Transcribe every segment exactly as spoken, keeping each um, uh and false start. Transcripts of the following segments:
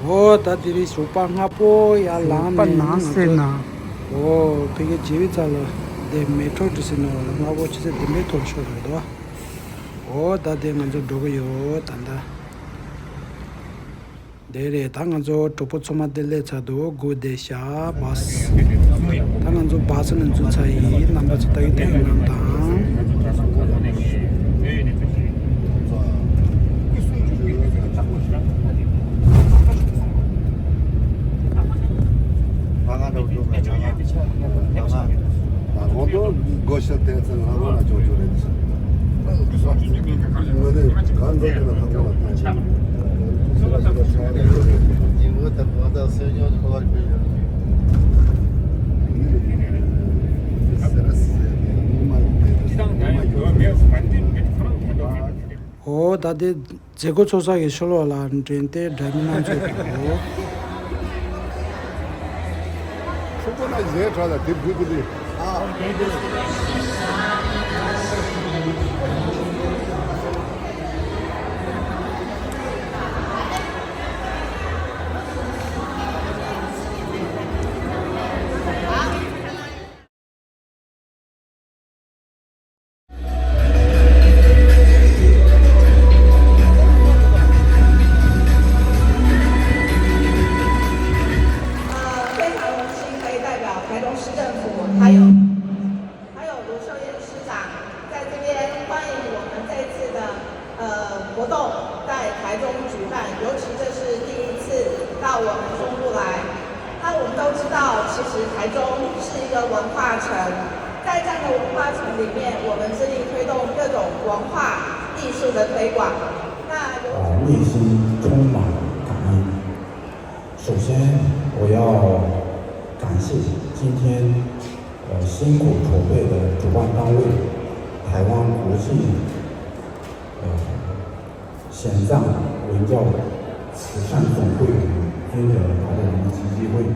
འོ་ད་དེ་རིང་ཞོགས་པ་སྔ་པོ་ཡར་ལངས་ཞོགས་པ་ནས་ནང་ང་སེར་ཚོ་ན། འོ་ཕ་གི་བྱེ་བའི་ཚ་ལ་དེ་མེ་ཊོ་འགྲོ་ཟིན་ནོ་ལ་སྔ་པོ་ཆུ་ཚོད་བདུན་པའི་ཐོག་ཤོར་རེད་དོ། འོ་ད་དེ་ང་ཚོ་འགྲོ་གི་ཡོད་ད་ལྟ། དེ་རེད། ད་ང་ཚོ་གྲོགས་པོ་ཚང་མ་དེ་སླེབས་ཚར་འདུག་སྒུག་བསྡད་ཤག་བཱས། ད་ང་ཚོ་བཱས་ནང་འཛུལ་ཚར་ཡིན། རྣམ་པ་ཚོ་ལྟ་གི་བསྡད་ཡོད་ལམ་དང་། ང་ང་འགྲོ་འགྲོ་མེད་ང་ང་། ང་ང་དགོ་ཤ་བསྟན་ཚེ་ང་ང་ལ་ཅོ་ཅོ་རེད། ང་ནི་གང་འགྲོ་དེ་ལ་ང་ང་ལ་བསྟན་ཚེ། འོ་ད་དེ། མཛད་སྒོ་ཚོགས་ས་ཡི་ཕྱི་ལོགས་ལ་འགྲེམས་སྟོན་འདྲ་མིན་སྣ་ཚོགས་འདུག་ཕྱུག་པོ་ན་གཞས་གྲགས་ལ་དེབ་སྒུག་གི་འདུག呃，非常荣幸可以代表台中市政府，还有还有卢秀燕市长在这边欢迎我们这次的呃活动在台中举办，尤其这是第一次到我们中部来。那我们都知道，其实台中是一个文化城，在这样的文化城里面，我们致力推动各种文化艺术的推广。那有啊，内心充满感恩。首先，我要感谢今天呃辛苦筹备的主办单位台湾国际呃显藏文教慈善总会，今天来到我们基金会。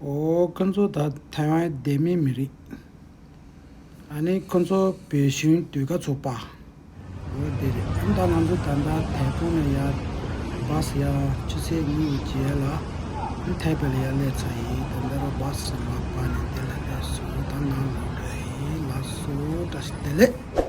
ཨོ། ཁོ་ཚོ་ད་ཐའེ་ཝན་བསྡད་མི་མི་རིགས། ཨ་ནི་ཁོ་ཚོ་བོད་གཞུང་ཟློས་གར་ཚོགས་པ། འོ་དེ་རེད། ཨ་ནི་ད་ང་ཚོ་ད་ལྟ་དེ་ཁོང་ནས་ཡར་བྷ་སི་ཡར་ཆུ་ཚོད་གཉིས་རྗེས་ལ་ཨ་ནི་ཐའེ་པེ་ལ་ཡར་སླེབས་ཚར་ཡིན། ད་ལྟ་རུ་བྷ་སི་མར་བར་ནས་དེ་ལ་སླེབས་སོང་། ད་ནང་ལོགས་འགྲོ་ཡིན། ལགས་སོ། བཀྲ་ཤིས་བདེ་ལེགས།